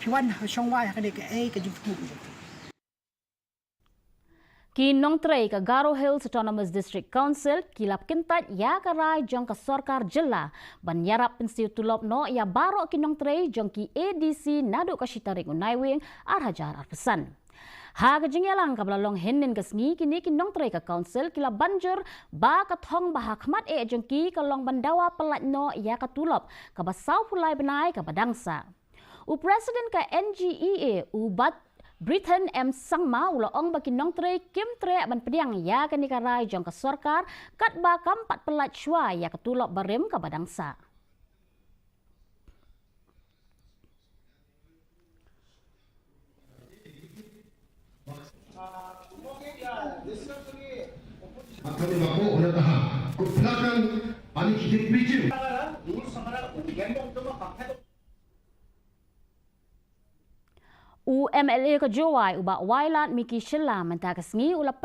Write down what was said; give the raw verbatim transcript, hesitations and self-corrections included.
Ki wan shong wai ha kane kaei ka jingthmu. Ki nongtrei ka Garo Hills Autonomous District Council ki la kyntait ïa ka rai jong ka sorkar jylla ban ïarap pynsiew tulop noh ïa baroh ki nongtrei jong ki A D C naduh ka shi tarik u Naiwieng ar hajar arphew san. Ha ka jingïalang kaba la long hynnin ka sngi, kine ki nongtrei ka council ki la ban jur ba ka thong ba ha khmat eh jong ki ka long ban dawa pyllait noh ïa ka tulop kaba saw phew lai bnai kaba dang sah. U President ka N G E A, u Bat Britton M Sangma, u la ong ba ki nongtrei kim treh ban pdiang ïa kane ka rai jong ka sorkar katba kam pat pyllait shuwa ïa ka tulop barim kaba dang sah. U M L A ka Jowai, u Bah Wailadmiki Shylla, mynta ka sngi u la pyn